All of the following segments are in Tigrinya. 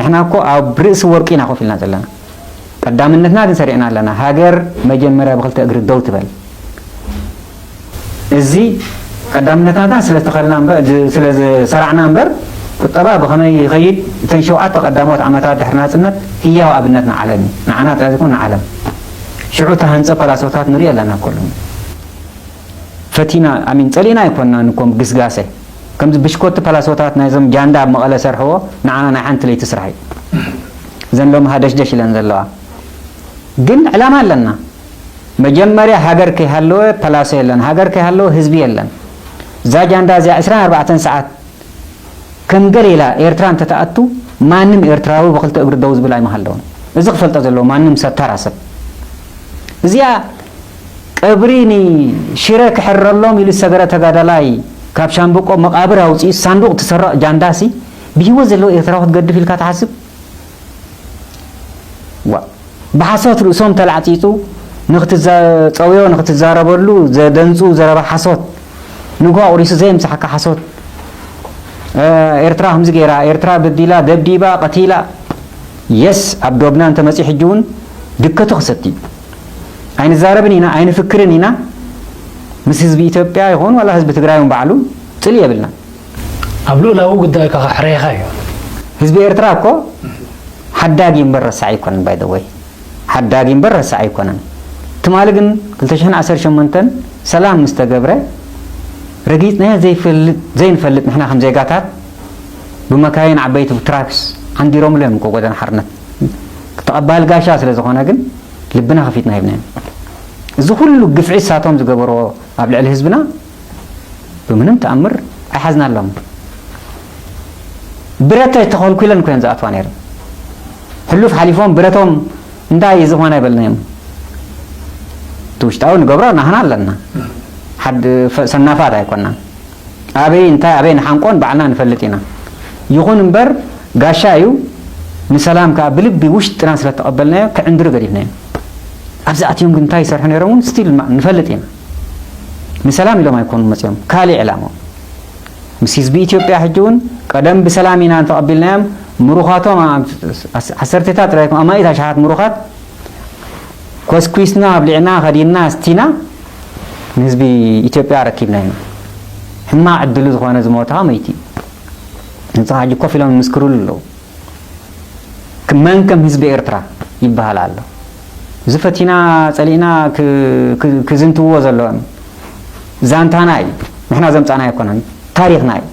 ንሕና እኮ ኣብ ርእሲ ወርቂ ኢና ኮፍ ኢልና ዘለና። ቀዳምነትና ግን ሰሪዕና ኣለና። ሃገር መጀመርያ ብክልተ እግሪ ደው ትበል። እዚ ቀዳምነትና ስለ ዝተኸልና እምበር፣ ስለ ዝሰራዕና እምበር፣ ቁጠባ ብኸመይ ይኸይድ፣ እተን ሸውዓተ ቀዳሞት ዓመታት ድሕሪ ናጽነት ህያው ኣብነት ንዓለም እዩ። ንዓና ጥራይ ዘይኮነ ንዓለም። ሽዑ እተሃንጸ ፈላስፋታት ንርኢ ኣለና እኮ ሎሚ። ፈቲና፣ ኣሚን፣ ጸሊእና ኣይኮንናን እኮ ግስጋሴ። ከምዚ ብሽኮቲ ፈላስፋታት ናይዞም ጃንዳ ኣብ መቐለ ሰርሕዎ፣ ንዓና ናይ ሓንቲ ለይቲ ስራሕ እዩ። እዘን ሎሚ ሃደሽደሽ ኢለን ዘለዋ። ግን ዕላማ ኣለና። መጀመርያ ሃገር ከይሃለወ ፓላሶ የለን፣ ሃገር ከይሃለወ ህዝቢ የለን። እዛ ጃንዳ እዚኣ ዕስራን ኣርባዕተን ሰዓት ከም ገለ ኢላ ኤርትራ እንተትኣቱ፣ ማንም ኤርትራዊ ብክልተ እግሪ ደው ዝብል ኣይምሃለውን። እዚ ክፈልጦ ዘለዎ ማንም ሰታራ ሰብ። እዚኣ ቀብሪ ንሽረ ክሕረሎም ኢሉ ዝሰገረ ተጋዳላይ ካብ ሻምብቆ መቓብር ኣውፂኡ ሳንዱቕ ትሰረቕ ጃንዳሲ ብህይወት ዘለዉ ኤርትራዊ ክትገድፍ ኢልካ ትሓስብ? ዋ፣ ብሓሶት ርእሶም ተላዕጺጹ ንክትዛ-፣ ጸውዮ ንክትዛረበሉ ዘደንጹ ዘረባ ሓሶት። ንግሆ ኣቑሪሱ ዘየምሳሓካ ሓሶት። እ፣ ኤርትራ ከምዚ ገይራ፣ ኤርትራ በዲላ፣ ደብዲባ፣ ቀቲላ። የስ፣ ኣብ ዶብና እንተመጺኡ ሕጂ እውን ድከቱ ክሰቲ እዩ። ኣይንዛረብን ኢና፣ ኣይንፍክርን ኢና። ምስ ህዝቢ ኢትዮጵያ ይኹን ዋላ ህዝቢ ትግራይ እውን ባዕሉ ጽልኢ የብልና። ኣብ ልኡላዊ ጉዳይካ ከሕረየካ እዩ። ህዝቢ ኤርትራ እኮ ሓዳጊ እምበር ረሳዕ ኣይኮነን። ባይ ዘ ወይ፣ ሓዳጊ እምበር ረሳዕ ኣይኮነን። ትማሊ ግን ክልተ ሽሕን ዓሰርተ ሸሞንተን ሰላም ምስ ተገብረ፣ ረጊጽናዮ ዘይፈልጥ፣ ዘይንፈልጥ ንሕና ከም ዜጋታት ብመካይን ዓበይቲ ትራክስ ዓንዲሮምሉ እዮም እኮ ጎደና ሓርነት። ተቐባሊ ጋሻ ስለ ዝኾነ ግን ልብና ከፊትና ሂብናዮም። እዚ ኩሉ ግፍዒ ሳቶም ዝገበርዎ ኣብ ልዕሊ ህዝብና ብምንም ተኣምር ኣይሓዝናሎም። ብረት ተኾልኲለን እኮ እየን ዝኣትዋ ነይረን። ሕሉፍ ሓሊፎም ብረቶም እንታይ እዩ ዝኾነ ኣይበልናዮም። እቲ ውሽጣዊ ንገብሮ ናህና ኣለና። ሓድ ፈ-፣ ሰናፋት ኣይኮናን። ኣበይ እንታይ ኣበይ ንሓንቆን ባዕልና ንፈልጥ ኢና። ይኹን እምበር ጋሻ እዩ። ንሰላም ከኣ ብልቢ ውሽጥና ስለ ተቐበልናዮ ክዕንድሩ ገዲፍናዮ። ኣብዚ ኣትዮም ግን እንታይ ይሰርሑ ነይሮም እውን ስቲል ማ-፣ ንፈልጥ ኢና። ንሰላም ኢሎም ኣይኮኑን መጺኦም፣ ካልእ ዕላማ። ምስ ህዝቢ ኢትዮጵያ ሕጂ እውን ቀደም ብሰላም ኢና እንተቐቢልናዮም፣ ምሩኻቶም ኣብ ዓስ-፣ ዓሰርተታት ጥራይ ኣይኮኑ፣ ኣማኢት ኣሽሓት ምሩኻት ኮስኲስና፣ ኣብሊዕና፣ ከዲንና፣ ኣስቲና ንህዝቢ ኢትዮጵያ ኣረኪብና ኢና። ሕማቕ ዕድሉ ዝኾነ ዝሞተ ከመይቲ እዩ። ንስኻ ሕጂ ኮፍ ኢሎም ይምስክሩሉ ኣለዉ። ክ-፣ መን ከም ህዝቢ ኤርትራ ይበሃል ኣሎ። እዚ ፈቲና ጸሊእና ክ-፣ ክ-፣ ክዝንትውዎ ዘለዎም ዛንታና እዩ። ንሕና ዘምጻእና ኣይኮነን። ታሪኽና እዩ።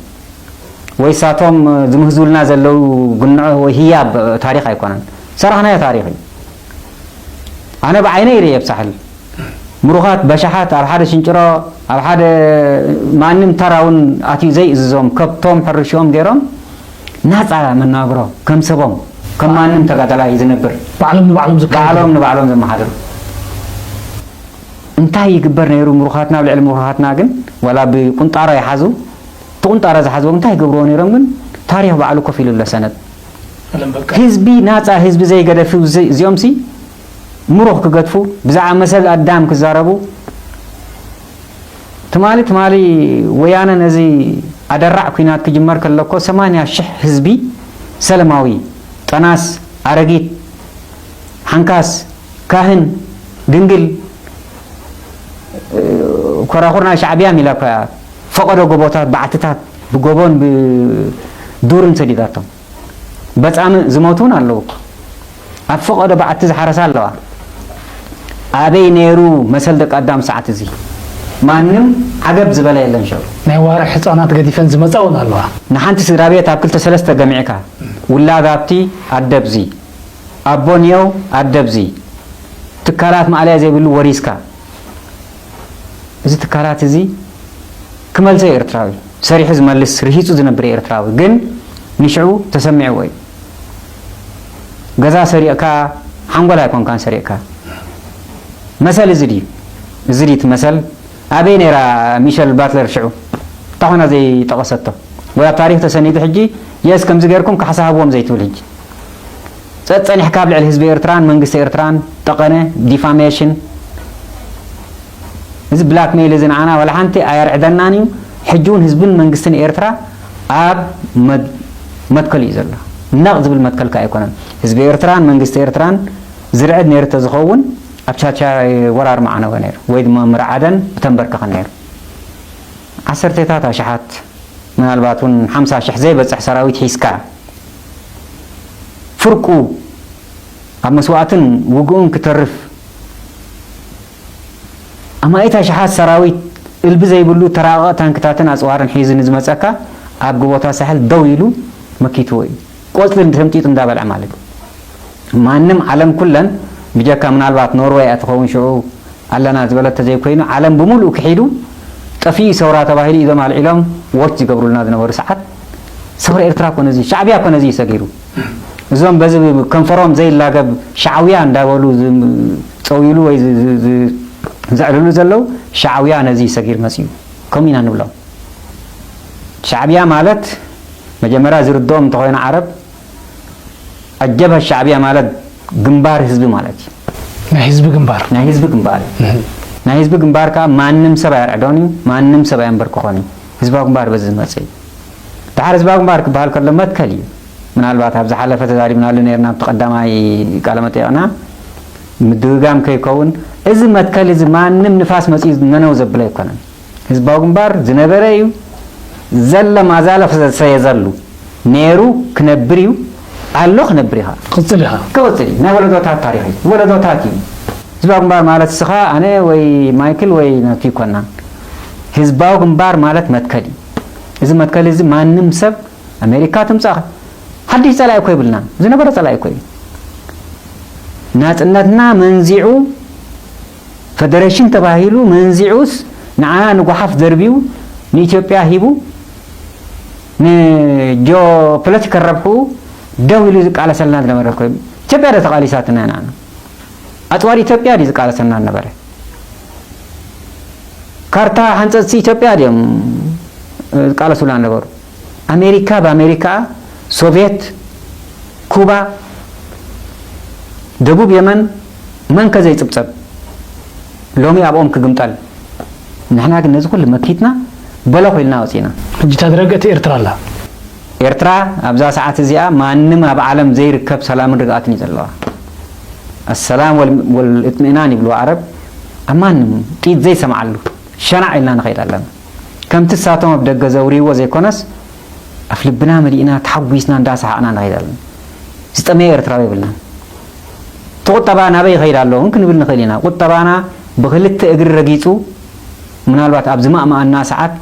ወይ ሳቶም ዝምህዙልና ዘለዉ ግንዖ ወይ ህያብ ታሪኽ ኣይኮነን። ሰራሕናዮ ታሪኽ እዩ። ኣነ ብዓይነይ ይርእየ ኣብ ሳሕል። ምሩኻት በሻሓት ኣብ ሓደ ሽንጭሮ፣ ኣብ ሓደ ማንም ተራ እውን ኣትዩ ዘይእዝዞም ከብቶም ሕርሽኦም ገይሮም ናጻ መናብሮ ከም ሰቦም፣ ከም ማንም ተጋዳላይ ዝነብር፣ ባዕሎም ንባዕሎም ዝካየዱ። ባዕሎም ንባዕሎም ዘመሓድሩ። እንታይ ይግበር ነይሩ? ምሩኻትና ኣብ ልዕሊ ምሩኻትና ግን ዋላ ብቁንጣሮ ይሓዙ፣ እቲ ቁንጣሮ ዝሓዝዎም እንታይ ይገብርዎ ነይሮም? ግን ታሪኽ ባዕሉ ኮፍ ኢሉ ኣሎ ሰነድ። ዓለም በቃ። ህዝቢ ናጻ ህዝቢ ዘይገደፉ እዚ-፣ እዚኦም ሲ ምሩኽ ክገድፉ፣ ብዛዕባ መሰል ኣዳም ክዛረቡ። ትማሊ፣ ትማሊ ወያነ ነዚ ኣደራዕ ኲናት ክጅመር ከሎ እኮ ሰማንያ ሽሕ ህዝቢ ሰለማዊ፣ ጠናስ፣ ኣረጊት፣ ሓንካስ፣ ካህን፣ ድንግል፣ ኮራኹር ናይ ሻዕብያ ሚላ እኮ እያ ፈቐዶ ጎቦታት፣ በዓትታት ብጎቦን ብዱርን ሰዲዳቶም። በጻምእ ዝሞቱ እውን ኣለዉ እኮ። ኣብ ፈቐዶ በዓቲ ዝሓረሳ ኣለዋ። ኣበይ ነይሩ መሰል ደቂ ኣዳም ሰዓት እዚ? ማንም ዓገብ ዝበለ የለን። ሸው ናይ ዋርሕ ህጻናት ገዲፈን ዝመጻ እውን ኣለዋ። ንሓንቲ ስድራ ቤት ኣብ ክልተ ሰለስተ ገሚዕካ፣ ውላድ ሃብቲ ኣደብዚ፣ ኣቦ ኔው ኣደብዚ፣ ትካላት ማእለያ ዘይብሉ ወሪስካ፣ እዚ ትካላት እዚ ክመልሶ እዩ ኤርትራዊ። ሰሪሑ ዝመልስ፣ ርሂጹ ዝነብር ኤርትራዊ ግን ንሽዑ ተሰሚዕዎ እዩ። ገዛ ሰሪቕካ ሓንጎል ኣይኮንካን ሰሪቕካ። መሰል እዚ ድዩ? እዚ ድዩ እቲ መሰል? ኣበይ ነይራ ሚሸል ባትለር ሽዑ? እንታይ ኮይና ዘይጠቐሰቶ? ወይ ኣብ ታሪኽ ተሰኒዱ ሕጂ የስ ከምዚ ገይርኩም ካሕሳ ሃብዎም ዘይትብል ሕጂ? ጸጸኒሕካ ኣብ ልዕሊ ህዝቢ ኤርትራን መንግስቲ ኤርትራን ጠቐነ፣ ዲፋሜሽን። እዚ ብላክሜይል እዚ ንዓና ዋላ ሓንቲ ኣየርዕደናን እዩ። ሕጂ እውን ህዝብን መንግስትን ኤርትራ ኣብ መድ-፣ መትከል እዩ ዘሎ። ነቕ ዝብል መትከል ከኣ ኣይኮነን። ህዝቢ ኤርትራን መንግስቲ ኤርትራን ዝርዕድ ነይሩ ተዝኸውን፣ ኣብ ቻቻ ወራር ምዓነበ ነይሩ፣ ወይ ድማ ምርዓደን ምተንበርከኸን ነይሩ። ዓሰርተታት ኣሽሓት፣ ምናልባት እውን ሓምሳ ሽሕ ዘይበጽሕ ሰራዊት ሒዝካ፣ ፍርቁ ኣብ መስዋእትን ውግኡን ክተርፍ፣ ኣማኢት ኣሽሓት ሰራዊት እልቢ ዘይብሉ ተራቐቕ ታንክታትን ኣጽዋርን ሒዙ ንዝመጸካ፣ ኣብ ጎቦታት ሳሕል ደው ኢሉ መኪትዎ እዩ። ቆጽሊ ተምጢጡ እንዳበልዐ ማለት እዩ። ማንም ዓለም ኩለን፣ ብጀካ ምናልባት ኖርወይ እያ ትኸውን ሽዑ ኣለና ዝበለት ተዘይኮይኑ፣ ዓለም ብምሉኡ ክሒዱ፣ ጠፊኡ ሰውራ ተባሂሉ ኢዶም ኣልዒሎም ዎች ዝገብሩልና ዝነበሩ ሰዓት፣ ሰውራ ኤርትራ እኮ ነዚ፣ ሻዕብያ እኮ ነዚ እዩ ሰጊሩ። እዞም በዚ ከንፈሮም ዘይላገብ ሻዕውያ እንዳበሉ ዝ-፣ ጸውይሉ ወይ ዝ-፣ ዝ-፣ ዝ-፣ ዘዕልሉ ዘለዉ፣ ሻዕውያ ነዚ እዩ ሰጊር መጺኡ። ከምኡ ኢና ንብሎም። ሻዕብያ ማለት መጀመርያ ዝርድኦም እንተኾይኑ ዓረብ፣ ኣጀብሀ ሻዕብያ ማለት ግንባር ህዝቢ ማለት እዩ። ናይ ህዝቢ ግንባር። ናይ ህዝቢ ግንባር እዩ። እህ። ናይ ህዝቢ ግንባር ከኣ ማንም ሰብ ኣየርዕዶን እዩ፣ ማንም ሰብ ኣየንበርክኾን እዩ። ህዝባዊ ግንባር በዚ ዝመጽእ እዩ። ድሓር ህዝባዊ ግንባር ክበሃል ከሎ መትከል እዩ። ምናልባት ኣብ ዝሓለፈ ተዛሪብናሉ ነይርና፣ ኣብቲ ቀዳማይ ቃለ መጠይቕና፣ ምድግጋም ከይከውን፣ እዚ መትከል እዚ ማንም ንፋስ መጺኡ ነነው ዘብሎ ኣይኮነን። ህዝባዊ ግንባር ዝነበረ እዩ፣ ዘለ ማዛለ ክሰየ ዘሉ ነይሩ፣ ክነብር እዩ፣ ኣሎ፣ ክነብር እዩ። ክቕጽል እዩ። ክቕጽል እዩ። ናይ ወለዶታት ታሪኽ እዩ። ወለዶታት እዩ። ህዝባዊ ግንባር ማለት እስኻ፣ ኣነ ወይ ማይክል ወይ ናቱ ይኮና። ህዝባዊ ግንባር ማለት መትከል እዩ። እዚ መትከል እዚ ማንም ሰብ፣ ኣሜሪካ ትምጻእ፣ ሓድሽ ጸላኢ እኮ ይብልና። ዝነበረ ጸላኢ እኮ እዩ። ናጽነትና መንዚዑ፣ ፈደሬሽን ተባሂሉ መንዚዑስ፣ ንዓና ንጓሓፍ ደርቢዩ፣ ንኢትዮጵያ ሂቡ፣ ንጂኦፖለቲካል ረብሕኡ ደው ኢሉ ዝቃለሰልና ዝነበረ እኮ እዩ። ኢትዮጵያ ዶ ተቓሊሳትና ንዓና? ኣጽዋር ኢትዮጵያ ድዩ ዝቃለሰልና ዝነበረ? ካርታ ሓንጸጽቲ ኢትዮጵያ ድዮም ዝቃለሱላ ነበሩ? ኣሜሪካ ብኣሜሪካ፣ ሶቭየት፣ ኩባ፣ ደቡብ የመን፣ መን ከ ዘይጽብጸብ? ሎሚ ኣብኦም ክግምጠል። ንሕና ግን ነዚ ኩሉ መኪትና በለኹ ኢልና ወጺእና። ሕጂ እታ ዝረገት ኤርትራ ኣላ። ኤርትራ ኣብዛ ሰዓት እዚኣ ማንም ኣብ ዓለም ዘይርከብ ሰላምን ርግኣትን እዩ ዘለዋ። ኣሰላም ወል-፣ ወልእጥሚእናን ይብልዎ ዓረብ። ኣብ ማንም ጥይት ዘይሰምዓሉ ሸናዕ ኢልና ንኸይድ ኣለና። ከምቲ እሳቶም ኣብ ደገ ዘውርይዎ ዘይኮነስ፣ ኣፍ ልብና መሊእና ተሓጒስና እንዳሰሓቕና ንኸይድ ኣለና። ዝጠመየ ኤርትራዊ የብልናን። እቲ ቁጠባ ናበይ ይኸይድ ኣሎ እውን ክንብል ንኽእል ኢና። ቁጠባና ብኽልተ እግሪ ረጊጹ፣ ምናልባት ኣብ ዝማእማኣና ሰዓት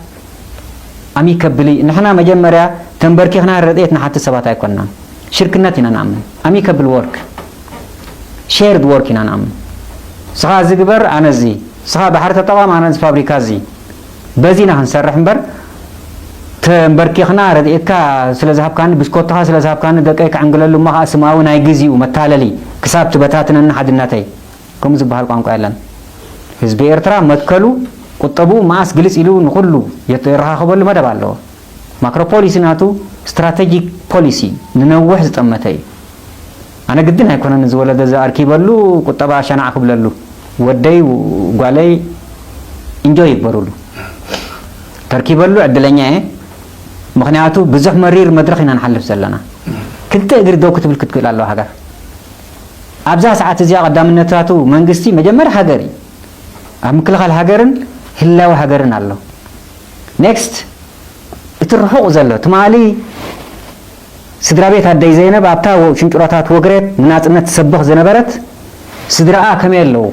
ኣሚ ከብል፣ ንሕና መጀመርያ ተንበርኪኽና ረድኤት ንሓትት ሰባት ኣይኮንናን። ሽርክነት ኢና ንኣምን። ኣሚ ከብል ወርክ፣ ሼርድ ወርክ ኢና ንኣምን። ንስኻ እዚ ግበር፣ ኣነ እዚ፣ ንስኻ ባሕሪ ተጠቐም፣ ኣነ እዚ ፋብሪካ እዚ። በዚ ኢና ክንሰርሕ እምበር፣ ተንበርኪኽና ረድኤትካ ስለ ዝሃብካኒ፣ ብስኮትኻ ስለ ዝሃብካኒ፣ ደቀይ ክዕንግለሉ እሞ ኸኣ ስማዊ ናይ ግዜኡ መታለሊ ክሳብ ትበታትነኒ ሓድነተይ። ከምኡ ዝበሃል ቋንቋ የለን። ህዝቢ ኤርትራ መትከሉ፣ ቁጠብኡ መኣስ ግልጽ ኢሉ ንኹሉ የት-፣ የረኻኽበሉ መደብ ኣለዎ። ማክሮ ፖሊሲ ናቱ ስትራቴጂክ ፖሊሲ ንነዊሕ ዝጠመተ እዩ። ኣነ ግድን ኣይኮነን እዚ ወለዶ እዚ ኣርኪበሉ ቁጠባ ሸናዕ ክብለሉ። ወደይ ጓለይ ኢንጆይ ይግበሩሉ። ተርኪበሉ ዕድለኛ እየ። ምኽንያቱ ብዙሕ መሪር መድረኽ ኢና ንሓልፍ ዘለና። ክልተ እግሪ ደው ክትብል ክትክእል ኣለዋ ሃገር። ኣብዛ ሰዓት እዚኣ ቀዳምነታቱ መንግስቲ መጀመርያ ሃገር እዩ። ኣብ ምክልኻል ሃገርን ህላወ ሃገርን ኣሎ። ኔክስት፣ እቲ ርሑቕ ዘሎ ትማሊ ስድራ ቤት ኣደይ ዘይነብ ኣብታ ወ-፣ ሽንጭሮታት ወግሬት ንናጽነት ትሰብኽ ዝነበረት ስድራኣ ከመይ ኣለዉ?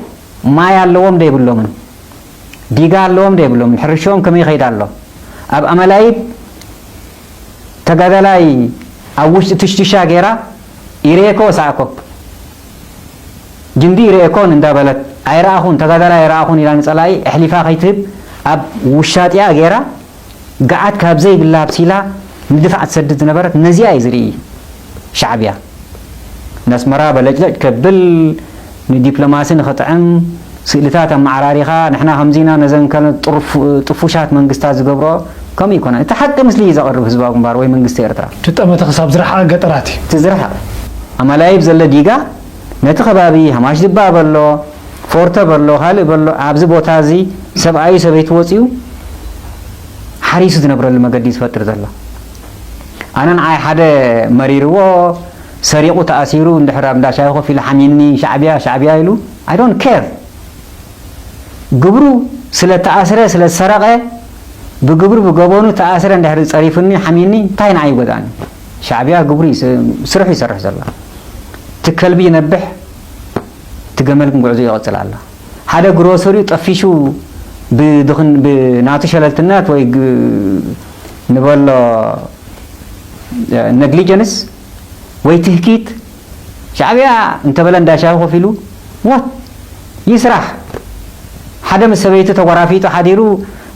ማይ ኣለዎም ዶ የብሎምን? ዲጋ ኣለዎም ዶ የብሎምን? ሕርሽኦም ከመይ ይኸይድ ኣሎ? ኣብ ኣመላይብ ተጋዳላይ ኣብ ውሽጢ ትሽትሻ ገይራ፣ "ይርኤኮ ወሰኣኮ፣ ጅንዲ ይርኤኮን" እንዳበለት፣ "ኣይረኣኹን፣ ተጋዳላይ ኣይረኣኹን" ኢላ ንጸላኢ ኣሕሊፋ ከይትህብ ኣብ ውሻጢኣ ገይራ፣ ገዓት ካብ ዘይብላ ኣብሲላ ንድፋዕ ትሰድድ ዝነበረት ነዚኣ እዩ ዝርኢ ሻዕብያ። ነስመራ በለጭለጭ ከብል፣ ንዲፕሎማሲ ንኽጥዕም፣ ስእልታት ኣመዓራሪኻ፣ ንሕና ከምዚና ነዘን ከለ ጥሩፍ-፣ ጥፉሻት መንግስታት ዝገብሮ ከምኡ ይኮነን። እቲ ሓቂ ምስሊ እዩ ዘቕርብ ህዝባዊ ግንባር ወይ መንግስቲ ኤርትራ። እቲ ጠመተ ክሳብ ዝረሓቐ ገጠራት እዩ። እቲ ዝረሓቐ። ኣማላይብ ዘሎ ዲጋ ነቲ ከባቢ ሃማሽ ድባብ ኣሎ፣ ፎርተ በሎ፣ ካልእ በሎ፣ ኣብዚ ቦታ እዚ ሰብኣዩ ሰበይቱ ወፂኡ ሓሪሱ ዝነብረሉ መገዲ ዝፈጥር ዘሎ። ኣነ ንዓይ ሓደ መሪርዎ ሰሪቑ ተኣሲሩ እንድሕር ኣብ እንዳ ሻሂ ኮፍ ኢሉ ሓሚኒ ሻዕብያ ሻዕብያ ኢሉ I don't care። ግብሩ ስለ ተኣስረ ስለ ዝሰረቐ ብግብሩ ብገበኑ ተኣስረ እንድሕር ጸሪፉኒ ሓሚኒ እንታይ ንዓይ ይጎድኣኒ? ሻዕብያ ግብሩ ይስ- ስርሑ ይሰርሕ ዘሎ። እቲ ከልቢ ይነብሕ እቲ ገመል ግን ጉዕዞ ይቕጽል ኣሎ። ሓደ ግሮሰሪኡ ጠፊሹ ብድኽን ብናቱ ሸለልትነት ወይ ግ- ንበሎ ነግሊጀንስ ወይ ትህኪት ሻዕብያ እንተበለ እንዳ ሻሂ ኮፍ ኢሉ ዋት ይስራሕ። ሓደ ምስ ሰበይቱ ተጓራፊጡ ሓዲሩ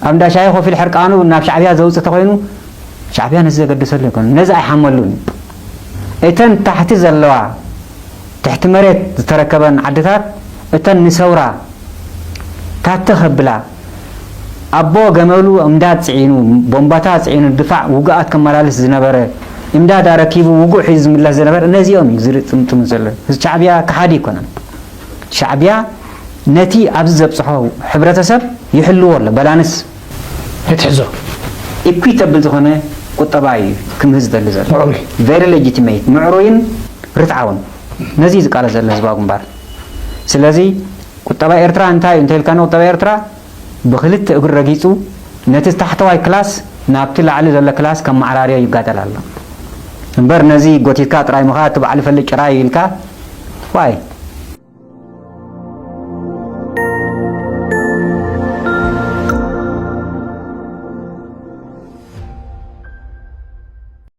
ኣብ እንዳ ሻሂ ኮፍ ኢሉ ሕርቃኑ ናብ ሻዕብያ ዘውፅእ ተኮይኑ ሻዕብያ ነዚ ዘገደሰሉ ይኮን ነዚ ኣይሓመሉን። እተን ታሕቲ ዘለዋ ትሕቲ መሬት ዝተረከበን ዓድታት እተን ንሰውራ ታተ ከብላ ኣቦ ገመሉ እምዳድ ጽዒኑ ቦምባታት ጽዒኑ ድፋዕ ውግኣት ከመላልስ ዝነበረ እምዳድ ኣረኪቡ ውጉእ ሒዙ ዝምለስ ዝነበረ ነዚኦም እዩ ዝርጥምጥሙ ዘሎ። ሻዕብያ ከሓዲ ኣይኮነን። ሻዕብያ ነቲ ኣብዚ ዘብጽሖ ሕብረተሰብ ይሕልዎ ኣሎ። በላንስ ይትሕዞ ኢኩዊተብል ዝኾነ ቁጠባ እዩ ክምህዝ ዝደሊ ዘሎ። ምዕሩይ። ቨሪ ሌጂቲሜት ምዕሩይን ርትዓውን ነዚ እዩ ዝቃለስ ዘሎ ህዝባዊ ግንባር። ስለዚ ቁጠባ ኤርትራ እንታይ እዩ እንተኢልካኒ ቁጠባ ኤርትራ ብክልተ እግሩ ረጊጹ ነቲ ታሕተዋይ ክላስ ናብቲ ላዕሊ ዘሎ ክላስ ከመዓራርዮ ይጋደል ኣሎ እምበር ነዚ ጎቲትካ ጥራይ ምኻ እቲ ባዕሊ ፈልጥ ጭራይ ኢልካ ዋይ